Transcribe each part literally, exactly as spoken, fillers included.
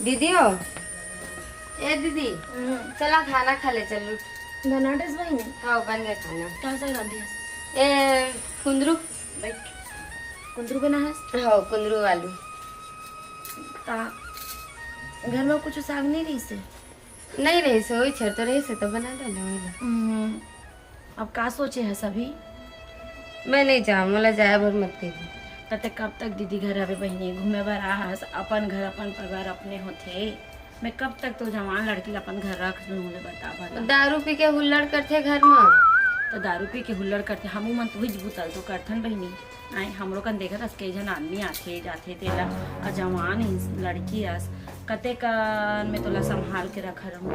दीदी हो, ए दीदी, हम्म। चला खाना खा ले, चल उठ। बनाटेस बहिनी? हाँ, बन गया खाना। का साग रांधे हस? ए, कुंदरू। बैठ। कुंदरू बनाहस? हाँ, कुंदरू आलू। ता घर में कुछ साग नहीं रहिसे? नहीं रहिसे, वही छर तो रहिसे तो बना डाले वही ला। हम्म। अब का सोचे हस अभी? मैं नहीं जाऊँ, मोला जाए बर मत कहिए। त ते कब तक दीदी घर रहे बहिनी? घूमे बर आ हस, अपन घर अपन परिवार अपने होथे। मैं कब तक तो जवान लड़की ला अपन घर रख दूँ, ले बता भला। दारू पी के हुल्लड़ करथे घर म। तो दारू पी के हुल्लड़ करथे, हमू मन तो उहीच बुता ल तो करथन बहिनी। आए, हमरो कन देखत हस, कई झन आदमी आथे जाथे, तेला अ जवान इंस-, लड़की अस, कतेकन में तोला संभाल के रखा रहूं।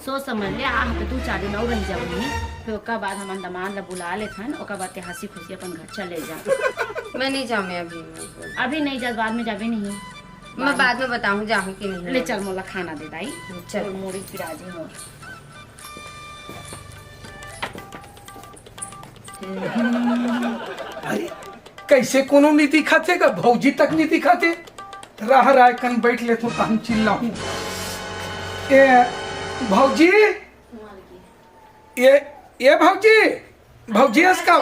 सोच समझ ले, आ हते दू चार दिन अउ रह जाबो नहीं, फिर ओकर बाद हमन दमांद ला बुला लेथन, ओकर बाद ते हंसी खुशी अपन घर चले जा। मैं नहीं जाऊँ, मैं अभी नहीं। अभी नहीं जा, बाद में जाबे नहीं। मैं बाद में बताऊँ जाहूँ कि नहीं। ले चल, मोला खाना दे दाई। चल। मोर मुड़ी पिराजी मोर। अरे, कैसे कोनो नहीं दिखाथे का? भौजी तक नहीं दिखाथे। राह राय कन बैठ ले तो हम चिल्लाहूं। ए, भौजी, ए, ए भौजी, भौजी, इसका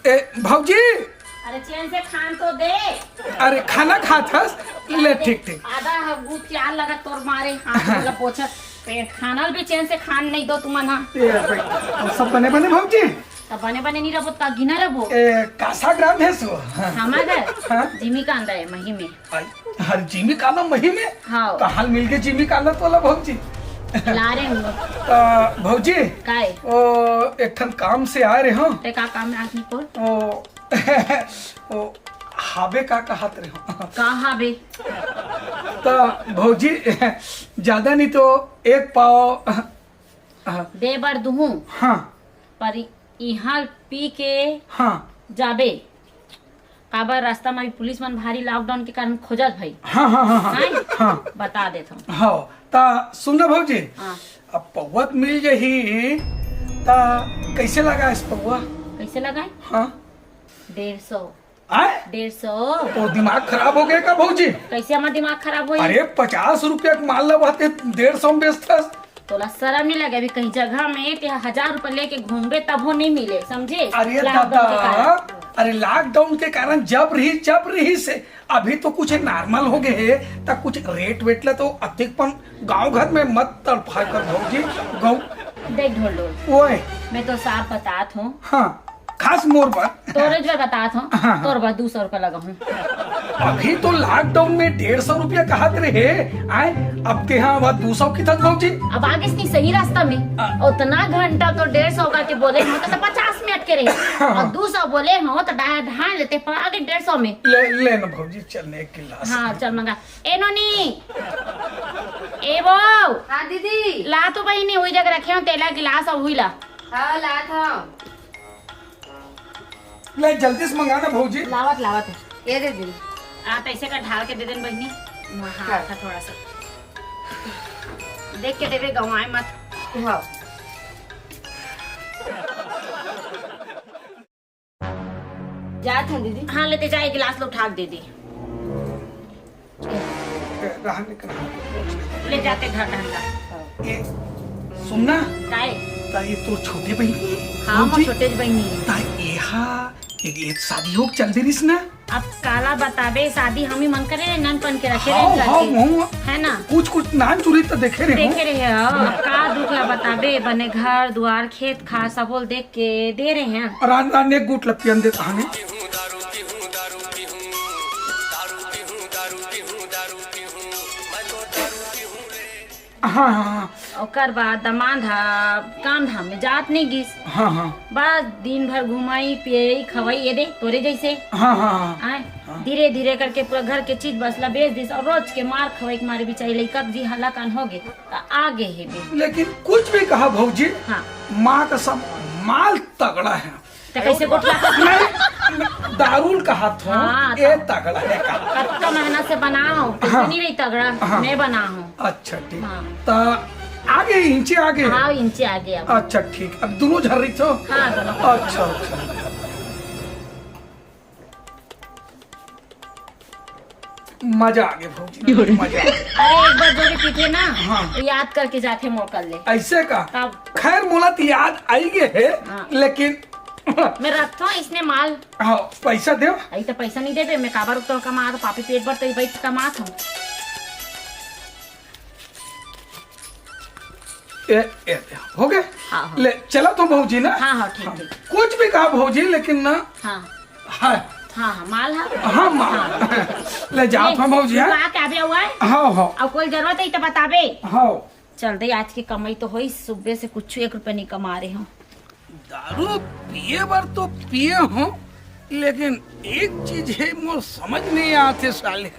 ए, भौजी। अरे चैन से खान तो दे। अरे खाना खात हस? ले, ठीक, ठीक। आधा ह-, गुट के आग लगा तोर मारे, हाथ हाँ। मतलब पोछत। पेट खाना भी चैन से खान नहीं दो तुमन हा। ए, बैठ। और सब बने बने भौजी? तब बने बने नहीं रहो, तब गिना रहो। ए, कासा ग्राम है सो? हमारे घर हाँ। जिमी कांदा है मही में। आई, हर जिमी कांदा मही में? हाँ। कहाँ मिल गए जिमी कांदा तोला भौजी? ला रहे हूँ। त भौजी, काय? ओ, एक ठन काम से आए रहे हो। ते का काम है आदमी को? ओ, ओ, हाबे का कहत रहे हो? का हाबे? त भौजी, ज्यादा नहीं तो एक पाव, दे बर दुहूं। हाँ। पर इहाँ पी के हाँ। जाबे। काबर रास्ता म भी पुलिस मन भारी लॉकडाउन के कारण खोजत भाई। हाँ, हाँ, हाँ, हाँ। हैं? हाँ। बता देत हूँ। हाँ, ता सुन ना भौजी, हाँ। अब पौवा त मिल जाही, ता कैसे लगा इस पौवा? कैसे लगा? हाँ। डेढ़ सौ। आय? डेढ़ सौ। तो दिमाग खराब हो गया का भौजी? कैसे हमारा दिमाग खराब होई? अरे, पचास रुपया के माल ला बात डेढ़ सौ में बेचथस। तोला शरम नहीं लगे? अभी कहीं जगह में ते हजार रुपया लेके घूमबे तभो नहीं मिले, समझे? अरे lockdown दादा, के कारण। अरे lockdown के कारण जब रही, जब रही से अभी तो कुछ नॉर्मल हो गए है, त कुछ रेट वेट ला तो अधिक पन गांव घर में मत तड़फा कर भौजी। गाँव देख ढोल ढोल, ओए। मैं तो साफ बतात हूँ। हाँ। खास मोर बर। तोरे जो बतात हूँ, हाँ, हाँ। तोर बर दू सौ रुपया लगा हूँ। अभी तो लॉकडाउन में डेढ़ सौ रुपया कहत रहे, आय, अब के हाँ बात दू सौ की थक भौजी। अब आगे से सही रास्ता में। आ। उतना घंटा तो डेढ़ सौ का के बोले हूँ, तो, तो पचास में अटके रहे। हाँ। और दू सौ बोले हूँ, तो डाय ढाल लेते पर आगे डेढ़ सौ में। ले, ले ना भौजी, चल ने एक गिलास। हाँ, चल मंगा। ए नोनी, ए वो। हाँ दीदी। ला तो बहिनी, वही जगह रखे हो, तेला गिलास और हुई ला। हाँ, लात हूँ। ले, जल्दी से मंगा ना भौजी। लावत, लावत है। ये दे दीदी। आ, तो ऐसे का ढाल के दे देन बहिनी। हाँ, हाँ। था थोड़ा सा। देख के देवे, गंवाए मत। हाँ। जात हन दीदी। हाँ, लेते जा, एक गिलास लो, उठा के दे दे। ए, रहन दे, रहन दे। ले जाते घर ढंगा। ए, सुन ना। काय? ता ये तोर छोटे बहिनी? हाँ, भौजी? मोर छोटे बहिनी। ता ये हा, ये, ये शादी हो चल दे रिस ना? अब काला बताबे, शादी हम ही मन करे, नन पन के रखे हाँ, रहे हाँ, जाके। वो है ना? कुछ, कुछ नान चुरी तो देखे रहे हो। देखे रहे हो। का दुख ला बताबे, बने घर, दुआर, खेत, खार, सबोल देख के दे रहे हैं। रान, रान एक गुट ला पियन देता हमें। हाँ, हाँ, हाँ। ओकर बाद दमांद ह काम धाम में जात नहीं गिस। हाँ, हाँ। बस दिन भर घुमाई, पियई, खवाई, ये दे, तोरे जैसे। हाँ, हाँ, हाँ। आय, हाँ। धीरे धीरे करके पूरा घर के चीज बस ला बेच दिस और रोज के मार खवाई के मारे बेचारी लइका जी हल्ला कान हो गे, त आ गे हे बे। लेकिन कुछ भी कहा भौजी, हाँ। माँ कसम, माल तगड़ा है। त कैसे गोठला? नहीं, दारू ल कहा था, हाँ, ये त तगड़ा है का? कतका मेहनत से बनाओ, कैसे हाँ। नहीं रही तगड़ा? हाँ। मैं बनाओ। अच्छा, ठीक। हाँ। त आगे, इंचे आगे। हाँ, इंचे आगे अब। अच्छा, ठीक। अब दोनों झर रही थो? हाँ, दोनों। अच्छा, अच्छा। मजा आगे भौजी, मजा आगे। अरे, एक बार जो भी पीथे ना, हाँ। तो याद करके जाथे मोर कर ले। ऐसे का? तब। खैर, मोला तो याद आई गे हे, हाँ। लेकिन मैं रखथों इसने माल। हाँ, पैसा देव। अई तो पैसा नहीं देबे, मैं काबर तो कमा, तो पापी पेट बर तो बैठ कमात हूँ। ए, ए, हो गए? हाँ, हाँ। ले, चला तो भौजी ना। हाँ, हाँ, ठीक, हाँ, ठीक। कुछ भी कहा भौजी, लेकिन ना। हाँ। हाँ। हाँ, हाँ, माल हा। हाँ, माल। हाँ। ले, जात ले, हूँ भौजी, हाँ? का क्या भी हुआ है? हाँ, हाँ। अब कोई जरूरत है तो बताबे। हाँ। चल दे, आज की कमाई तो होई, सुबह से कुछ एक रुपया नहीं कमा रहे हूँ। दारू पिए बर तो पिए हूँ, लेकिन एक चीज हे मोर समझ नहीं आते साले,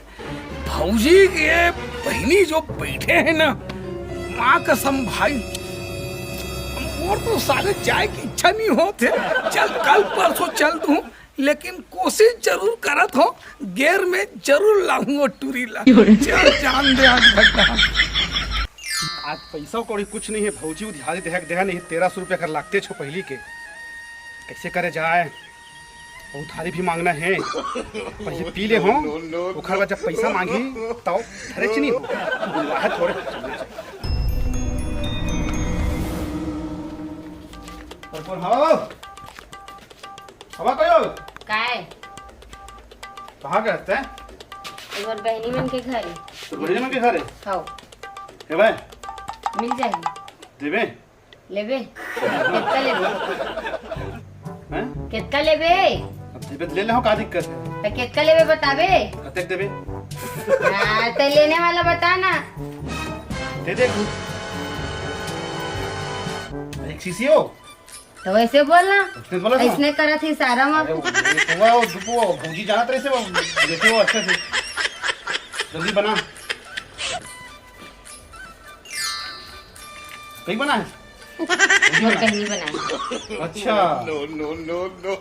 भौजी के बहिनी जो बैठे हैं ना, माँ कसम भाई, मोर तो साले जाए की इच्छा नहीं होते। चल, कल परसों चल दूँ, लेकिन कोशिश जरूर करत हूँ, गेर में जरूर लाऊंगा टूरी ला। चल, जान दे आज भगवान। आज पैसा कौड़ी कुछ नहीं है, भौजी उधारी देहक देहा नहीं, तेरह सौ रुपया कर लागते छो पहली के। कैसे करे जाए? उधारी भी मांगना है, पहले पी ले हो, ओखर बाद जब पैसा मांगी, तब धरे चिनी हो। बुलवा है थोड़े। और कौन? हाँ, हवा कहो। काय? कहाँ गए थे? एक बार बहनी मन के घर। तो बहनी मन के घर है? हाँ। हे भाई। मिल जाएगी। देवे? लेबे? केतका लेबे? हैं? केतका लेबे? अब देबे तो ले ले हो, का दिक्कत है? तो केतका लेबे बताबे? कतेक देबे? हाँ, तो लेने वाला बता ना। दे दे। एक शीशी हो? तो वैसे बोल ना। उसने बोला था। इसने करा थी सारा में। अरे, वो, वो, वो, वो भौजी जानत रहे से, वो देखे वो अच्छे से। जल्दी बना। कहीं बना है? नहीं, कहीं नहीं बनाया। अच्छा। No, no, no, no।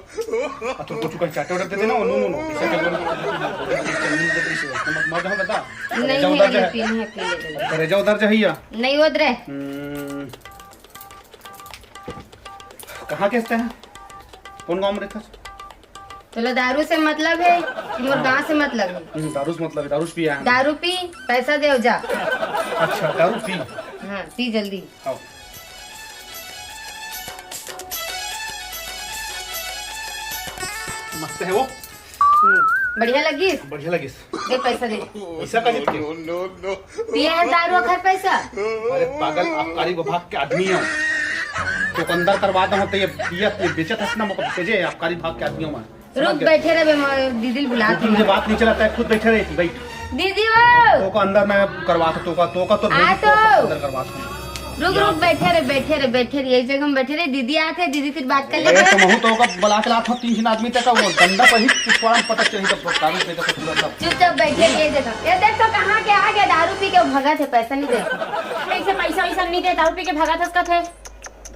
अब तो कुछ कहीं चाटे order देते ना, no, no, no। मत, मत जाओ, बता। नहीं, करेजा नहीं, उधर नहीं, जा। पीनी है, पी ले, पी ले। करेजा उधर जा, भैया। नहीं, उधर है। हम्म। कहाँ के हस्ते हैं? कौन गाँव में रहता है? तोला दारू से मतलब है कि मोर हाँ। गाँव से मतलब है? हम्म, दारू से मतलब है, दारू से पिया है। दारू पी, पैसा दे जा। अच्छा, दारू पी। हाँ, पी जल्दी। आओ। मस्त है वो। हम्म, बढ़िया लगिस? बढ़िया लगिस। दे पैसा दे। पैसा का जितके? पिए है दारू अखर पैसा? अरे पागल, आबकारी विभाग के आदमी हो। तो अंदर करवा दो, तो ये पिया, ये बेचत है ना, मौका भेजे, आबकारी विभाग के आदमी हो। रुक, बैठे रहे, मैं दीदी ल बुलात हूँ। मुझे बात नहीं चलाता है, खुद बैठे रहे, बैठ। दीदी वो। तो का अंदर मैं करवा सकता हूँ, तो का तो आ तो। अंदर करवा सकता हूँ। रुक, रुक, बैठे रहे, बैठे रहे, बैठे रहे, एक जगह में बैठे रहे, दीदी आते हैं, दीदी फिर बात कर ए, लेते हैं। तो महू तो का बुला के लात हो, तीन, तीन आदमी तक का वो डंडा पर ही पिछवाड़ा में पटक चाहिए, तब दारू पे तो पूरा सब। चुपचाप बैठे रहे, ये देखो, ये देख तो कहाँ के आ गया, दारू पी के वो भगा थे, पैसा नहीं देता। कैसे पैसा वैसा नहीं देता, दारू पी के भगा था उसका थे।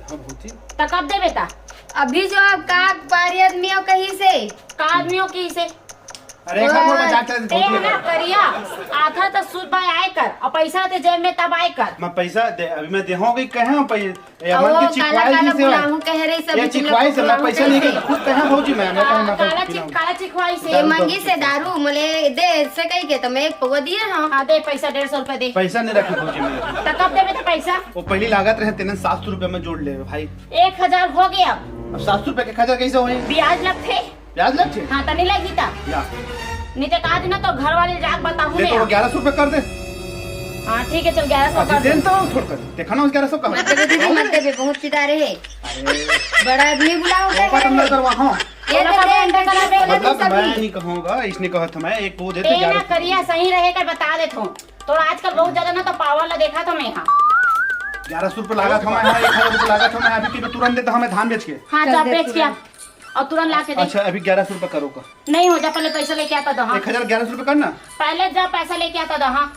हाँ, भौजी। तो कब दे बेटा? अभी जो आप का पारी आदमी हो कहीं से? का आदमी हो कहीं से? अरे, एक बार बचा के ते दे। ना करिया, आथा तो सूद भाई आए कर, और पैसा ते जेब में तब आए कर। मैं पैसा दे, अभी मैं देहूँ कि कहे हम पै-, ये अमन की काला चिखवाई काला जी से बुलाऊं कह रही सब ये चिखवाई से मैं पैसा लेके खुद कहे भौजी मैं, मैं कहूँ ना काला चिख-, काला चिखवाई से। ये मंगी से दारू मोले दे से कही के तो मैं पौवा दिए हाँ। हाँ, दे पैसा डेढ़ सौ रुपया दे। पैसा नहीं रखे भौजी मैं। तो कब देबे तो पैसा? वो पहली लागत रहे तेने सात सौ रुपया में जोड़ ले भाई। एक हजार हो गया। अब सात सौ रुपया के एक हजार कैसे होए? ब्याज लगथे। ब्याज लगथे? हाँ, त नहीं लगी ता। या। नहीं तो कहा थी ना तो घर वाले जाके बताऊँ ले मैं तो वो आप। ग्यारह सौ रुपया कर दे। हाँ, ठीक है, चल ग्यारह सौ अभी कर दे। देन तो थोड़ कर। देखा ना वो ग्यारह सौ का। मत देबे दीदी, मत देबे, बहुत चिदारे है। अरे। बड़ा आदमी बुलाओ, वो बात अंदर करवा, हाँ। ये तो दे, अंदर करा दे, मतलब, सब मैं नहीं। नहीं कहूँगा, इसने कहा था मैं, एक वो दे दे, तेना ग्यारह सौ। करिया सही रहे कर बता देत हूँ। तो आजकल बहुत ज्यादा ना तो पावर ला देखा था मैं यहाँ। ग्यारह सौ रुपये लगा था मैं यहाँ, एक हजार रुपये लगा था मैं अभी, कि तुरंत देता हमें धान बेच के। हाँ, चल जा दे बेच के आ। तुरंत। और तुरंत ला के दे। अच्छा, अभी ग्यारह सौ रुपये करो का। नहीं हो जा, पहले पैसा लेके आता तो हाँ। एक हजार ग्यारह सौ रुपये करना। पहले जा पैसा लेके आता तो हाँ।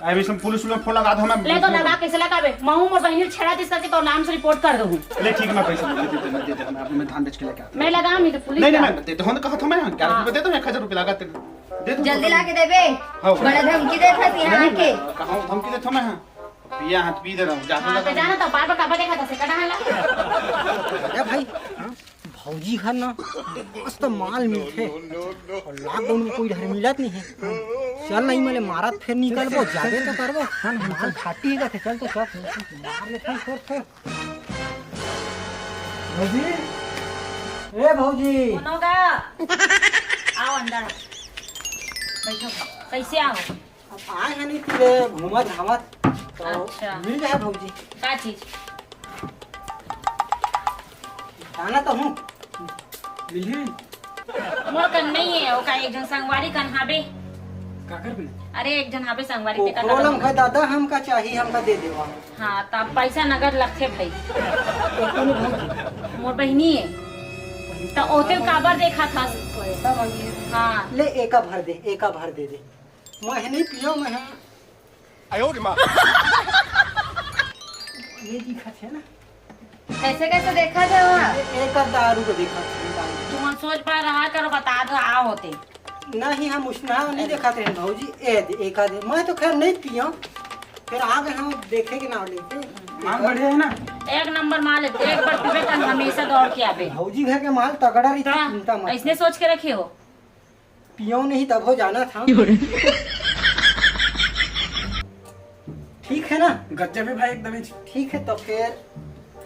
अभी हम पुलिस में फोन लगा दो, हमें ले तो लगा, कैसे लगाबे? महू मोर बहिनी छेड़ा दिस करके तो नाम से रिपोर्ट कर दूँ। ले ठीक, मैं पैसा दे देता हूँ, मैं दे देता हूँ, मैं अभी मैं धान बेच के लेके आता हूँ। मैं लगा नहीं तो पुलिस नहीं, नहीं, का। मैं देता हूँ, कहा था मैं, ग्यारह सौ रुपये देता हूँ, एक हजार रुपये लगा तेरे। दे दो। जल्दी ला के देबे। हाँ। बड़ा धमकी देत हस यहाँ नहीं, आके। मैं कहाँ धमकी देत हूँ मैं? पिया हाथ पी दे रहा हूँ, जाता हाँ, जाता तो जाना तो बार बार काबा देखा था, से कटा हला। ए भाई, हाँ? भौजी घर ना मस्त माल मिलथे, अउ लॉकडाउन में कोई घर मिलत नहीं है। चल नहीं मले मारत, फिर निकलबो, जाबे तो करबो। माल खाटी है, चल तो चल, मार ले, फिर फिर फिर। भौजी, ए भौजी। कौन होगा? आओ अंदर। बैठो। कैसे आओ? अब आए हैं नहीं तेरे घूमत घामत तो अच्छा। मिल जाए भौजी। का चीज? जाना तो हूँ। मिलही। मोर कन नहीं है, ओका एक जन संगवारी कन हाबे। काकर बिना? अरे एक जन हाबे संगवारी ते ओकरो लम है दादा, हमका चाहिए, हमका दे देवा। हाँ, त पैसा नगद लगथे भाई। मोर बहिनी है। त ओते काबर देखा था? पैसा मांगी है। हाँ। ले एका भर दे, एका भर दे दे। मैं नहीं पियो, मैं हाँ। आयो रे माँ। ये दिखत है ना। कैसे कैसे देखा था वहाँ? ये एक दारू को देखा था, दारू। तुम सोच पा रहा करो, बता दो आ होते। नहीं, हम उसना नहीं देखा थे भौजी। ए दे, एक आधे। मैं तो खैर नहीं पियो। फिर आगे हम देखे के नाम लेते। माल बढ़िया है ना? एक नंबर माल है, एक बार पीबे त हमेशा दौड़ के आबे। भौजी घर के माल तगड़ा रही, हाँ, चिंता मत। ऐसने सोच के रखे हो। पियो नहीं तब हो जाना था। ठीक है ना? गजब है भाई, एकदम ही। ठीक है, तो फिर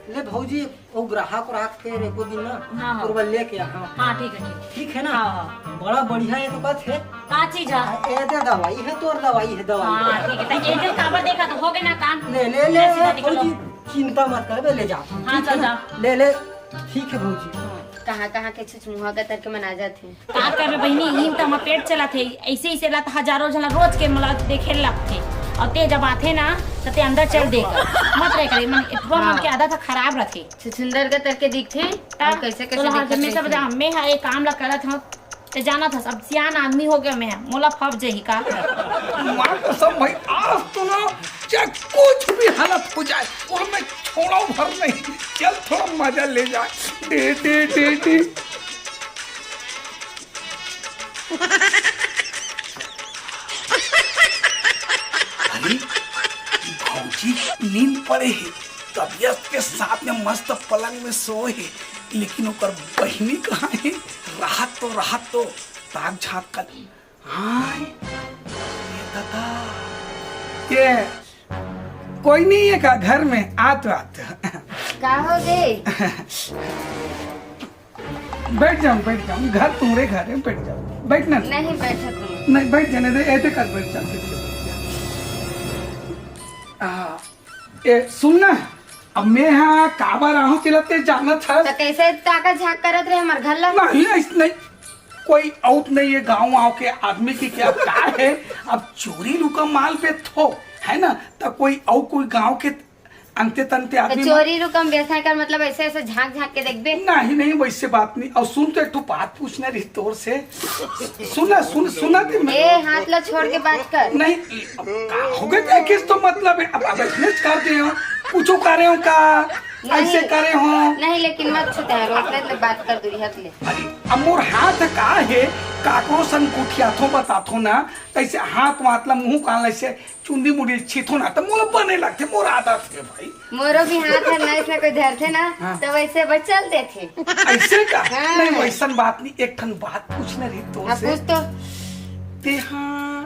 ले भौजी, वो ग्राहक उराहक के एको दिन ना हाँ, हाँ। तुरबा लेके आ, हाँ। हाँ, ठीक है, ठीक। ठीक है ना? हाँ, हाँ। बड़ा बढ़िया है तो बात है। का चीज है? हाँ, ए दे दवाई है, तोर दवाई है, दवाई। हाँ, ठीक है। तो एक दिन काबर देखा तो हो गए ना काम। ले, ले, ले, ले, भौजी, चिंता मत कर बे, ले जा। हाँ, ठीक है चल ना? जा। ले, ले। ठीक है भौजी। हाँ। कहाँ, कहाँ के छुछमुहा का तरके मना जाते हैं। का करबे बहिनी, इन त हमर पेट चलत हे, ऐसे ही से लत हजारों झन रोज के मोला देखे लगथे। अउ ते जब आथे ना, त ते अंदर चल दे कर। मत रहे करे, मन एठवा मन के आदत ह खराब रथे। छुछुंदर के तरके दिखथे, त अउ कैसे कैसे तोला हर देखे हमेशा थे। बजा, मैं ह एक काम ला करत हूँ, ते जानत हस, अब सियान आदमी हो गया मैं, मोला फब जही का। माँ कसम भाई, आज तो ना चाहे कुछ भी हालत हो जाए, वो मैं छोड़ो भर नहीं। चल थोड़ा मजा ले जाए। Day, day, day, day. अरे, भौजी नींद पड़े हे, तबियत के साथ में मस्त पलंग में सोए हे, लेकिन ओकर बहिनी कहाँ हे? राहत तो, राहत तो, ताक झाँक कर। हाँ, ये दादा, ये कोई नहीं है का घर में? आत, आत। का हो गे? बैठ जाओ, बैठ जाओ, घर तुम्हारे घर है, बैठ जाओ, बैठना। नहीं बैठा तुम। नहीं, बैठ जाने दे, ऐसे कर बैठ जाओ, बैठ जाओ। आ, ए, सुन ना, अब मैं हा काबर आहूँ, तेला ते जानत हस। तो कैसे ताका झाँक करत रहे हमार घर ला? नहीं, ऐस-, नहीं, कोई आउट नहीं है गाँव आव के आदमी की क्या का है। अब चोरी लुका माल पे थो, है ना, तो कोई आउ कोई गाँव के अंते तंते तो आदमी चोरी रुकम बेवसाय कर, मतलब ऐसे, ऐसे झाँक, झाँक के देखबे? नहीं, नहीं, वैसे बात नहीं। और सुन तो, एक ठो बात पूछना रही तोर से। सुना, सुन, सुना ते मैं। ए, हाथ ला छोड़ के बात कर। नहीं, अब का हो गया? क्या किस तो मतलब है? अब, अब ऐसने कर दे हो, कुछ करे हो का? नहीं। ऐसे करे हो? नहीं, लेकिन मत छूते हैं, रोक ले, ले बात कर दूरी हट ले। अरे, अब मोर हाथ का है, काकरो संग गोठियाथो बताथो ना, तैसे हाथ वाथ ला मुँह कान ला ऐसे चुंदी मुड़ी छीथो ना, त मोला बने लगथे, मोर आदत है भाई। मोरो भी हाथ है, ना इसमें कोई धरथे ना, हाँ। तो वैसे बस चल देथे। ऐसे का? हाँ। नहीं, वैसन बात नहीं, एक ठन बात पूछना रही तोर हाँ, से। पूछ तो। ते हाँ,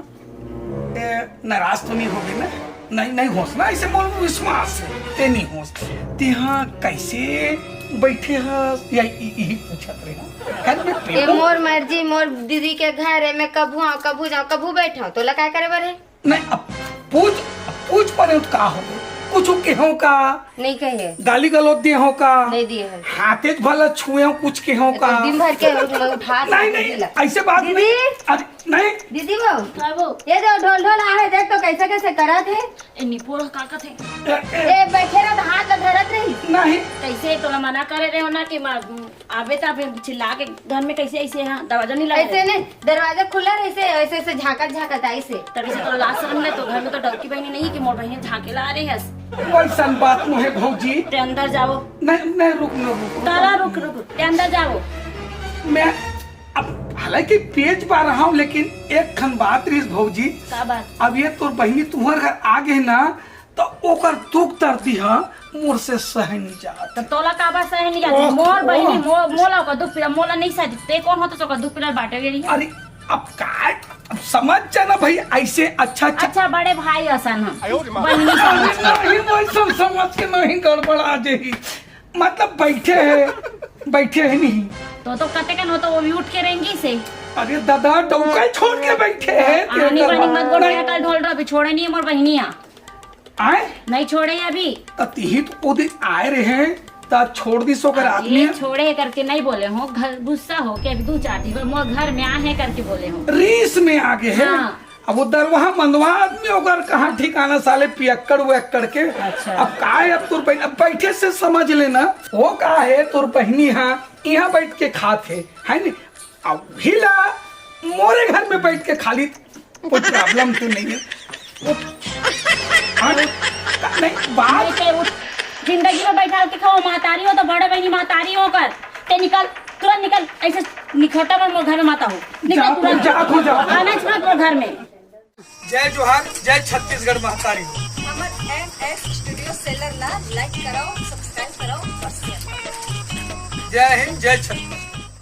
ए, नाराज तो नहीं होगे ना? नहीं, नहीं होस ना, ऐसे मोर विश्वास है, ते नहीं होस। ते हाँ, कैसे बैठे हस? या इ-, यही पूछत रहे हूँ। कल मैं ए, पेपर मोर मर्जी, मोर दीदी के घर है, मैं कभू आऊँ, कभू जाऊँ, कभू बैठा हूँ, तोला का करे बर है? नहीं, अब पूछ, अब पूछ पड़े तो का हो गए? कुछ के हो का? नहीं कहे। गाली गलौज दिए हो का? नहीं दिए है। हाथे भला छुए हो, कुछ के हो का? दिन भर के उठा नहीं, नहीं, ऐसे बात दीदी। नहीं। अरे, नहीं। दीदी वो, बाबू। ये जो ढोल ढोल आ है, देख तो कैसे कैसे करत है। ए, निपोर का कथे? ए, ए। ए, बैठे रह, हाथ ला धरत रही। नहीं। कैसे तोला मना करे रहे हो ना कि मा-, आबे त आबे चिल्ला के घर में कैसे ऐसे यहाँ दरवाजा नहीं लगा ऐसे है? नहीं, दरवाजा खुला रहे से, ऐसे, ऐसे झांकत, झांकत आई से। तभी से तो लाज शर्म ले, तो घर में तो डौकी बहनी नहीं है कि मोर बहनी झांके ला रही है। वैसन बात नहीं है भौजी। ते अंदर जाओ। नहीं, नहीं, रुक, रुक, रुक, रुक। ताला रुक, रुक, ते अंदर जाओ। मैं अब हालांकि पेज पा रहा हूँ, लेकिन एक खन बात रही भौजी। का बात? अब ये तोर बहनी तुम्हारे घर आ गए ना, त ओकर दुख दर्द ह मोर से सहे नहीं जात। त तोला काबर सहे नहीं जात? ओह, मोर बहिनी, ओह। मो-, मोला ओकर दुख पीड़ा, मोला नहीं सहे। ते कोन होत ओकर दुख पीड़ा बांटे के लिए? अरे, अब काय, अब समझ जा ना भाई, ऐसे अच्छा, अच्छा अच्छा, बड़े भाई असन हम। बहिनी समझ के। नहीं, वैसन समझ के नहीं, गड़बड़ा जाही। मतलब, बैठे हे, बैठे हे नहीं। तो, तो कते कन हो, तो वो भी उठ के रेंगिस हे। अरे दादा, डौका छोड़ के बैठे हे। आनी बानी मत बोल, नहीं। मैं कल ढोल रहा, अभी छोड़े नहीं हे मोर बहिनी हा। आय? नहीं छोड़े हे अभी। त तिही तो वो दिन आए रहे, त छोड़ दिस ओकर आदमी। ये छोड़े हे करके नहीं बोले हो, घर गुस्सा हो के अभी दू चार दिन बर मोर घर में आए हे करके बोले हो। रीस में आ गे हे। हाँ। अब वो दरवाहा मंदवा आदमी ओकर कहाँ ठिकाना, साले पियक्कड़ उयक्कड़ के। अच्छा। अब का हे, अब तोर बहिन, अब बैठे से समझ लेना, वो का हे, तोर बहिनी हा, यहाँ बैठ के खात हे, है नी? अब हिला मोरे घर में बैठ के खा ली, कोई problem तो नहीं है। उठ। हट। नहीं, बात नहीं, ते उठ। जिंदगी में बैठा के खाओ, महतारी हो तो बड़े बहिनी महतारी हो कर। ते निकल, तुरंत निकल, ऐसे निखरता मत मोर घर में मत आहो। निकल जा, तुरंत। जा, तू जा। आना मत मोर घर में। जय जोहार, जय छत्तीसगढ़ महतारी हो। हमर एम एस स्टूडियो सेलर ला like कराओ, subscribe कराओ और share कराओ। जय हिंद, जय छत्तीसगढ़।